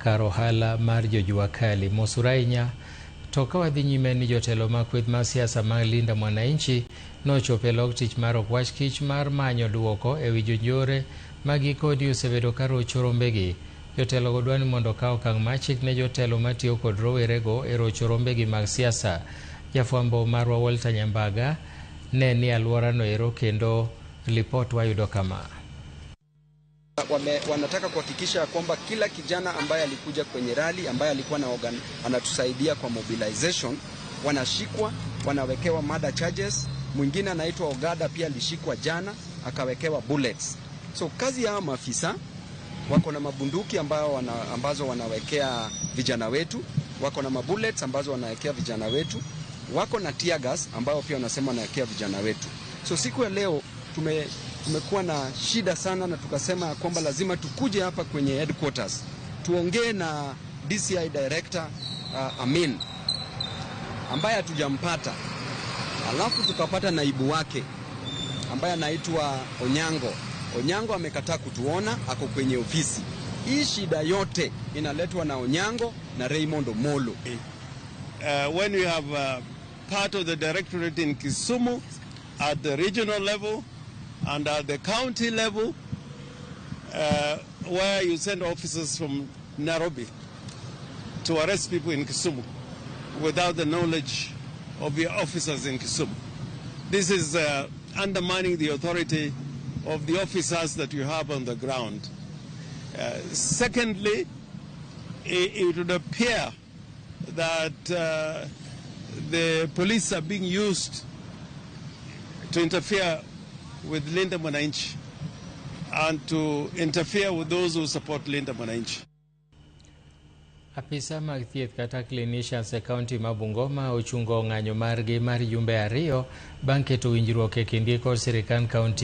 Kar ohala mar jojua kali. Mosuru ahinya. To ka wadhi nyime ni jotelo mag kweth mar siasa mag Linda Mwananchi nochopo e log tich mar Okwach Kich mar manyo duoko e wi jonjore ma gikoni osebedo ka rocho rombegi. Jotelogo dwa ni mondo okaw okang' mar chik ne jotelo matiyo kod rowerego e rocho rombegi mag siasa. Jafwambo marwa Walter Nyambaga ne ni alworano ero kendo lipot wayudo kama. Wanataka kuhakikisha kwamba kila kijana ambaye alikuja kwenye rally, ambaye alikuwa na anatusaidia kwa mobilization, wanashikwa, wanawekewa murder charges. Mwingine anaitwa Ogada pia alishikwa jana akawekewa bullets. So kazi ya maafisa wako na mabunduki ambazo wanawekea vijana wetu, wako na mabullets ambazo wanawekea vijana wetu, wako na tear gas ambayo pia wanasema wanawekea vijana wetu. So siku ya leo tumekuwa na shida sana, na tukasema ya kwamba lazima tukuje hapa kwenye headquarters tuongee na DCI director Amin ambaye hatujampata, alafu tukapata naibu wake ambaye anaitwa Onyango. Onyango amekataa kutuona, ako kwenye ofisi. Hii shida yote inaletwa na Onyango na Raymond Omolo. When you have part of the directorate in Kisumu at the regional level and at the county level, where you send officers from Nairobi to arrest people in Kisumu without the knowledge of the officers in Kisumu. This is undermining the authority of the officers that you have on the ground. Secondly, it would appear that the police are being used to interfere with Linda Mwananchi and to interfere with those who support Linda Mwananchi. Apisa mag thieth kata clinicians e kaunti ma Bungoma ochungo ng'anyo margi mar jumbe 2 bang' keto winjruok e kindgi kod sirikand kaunti.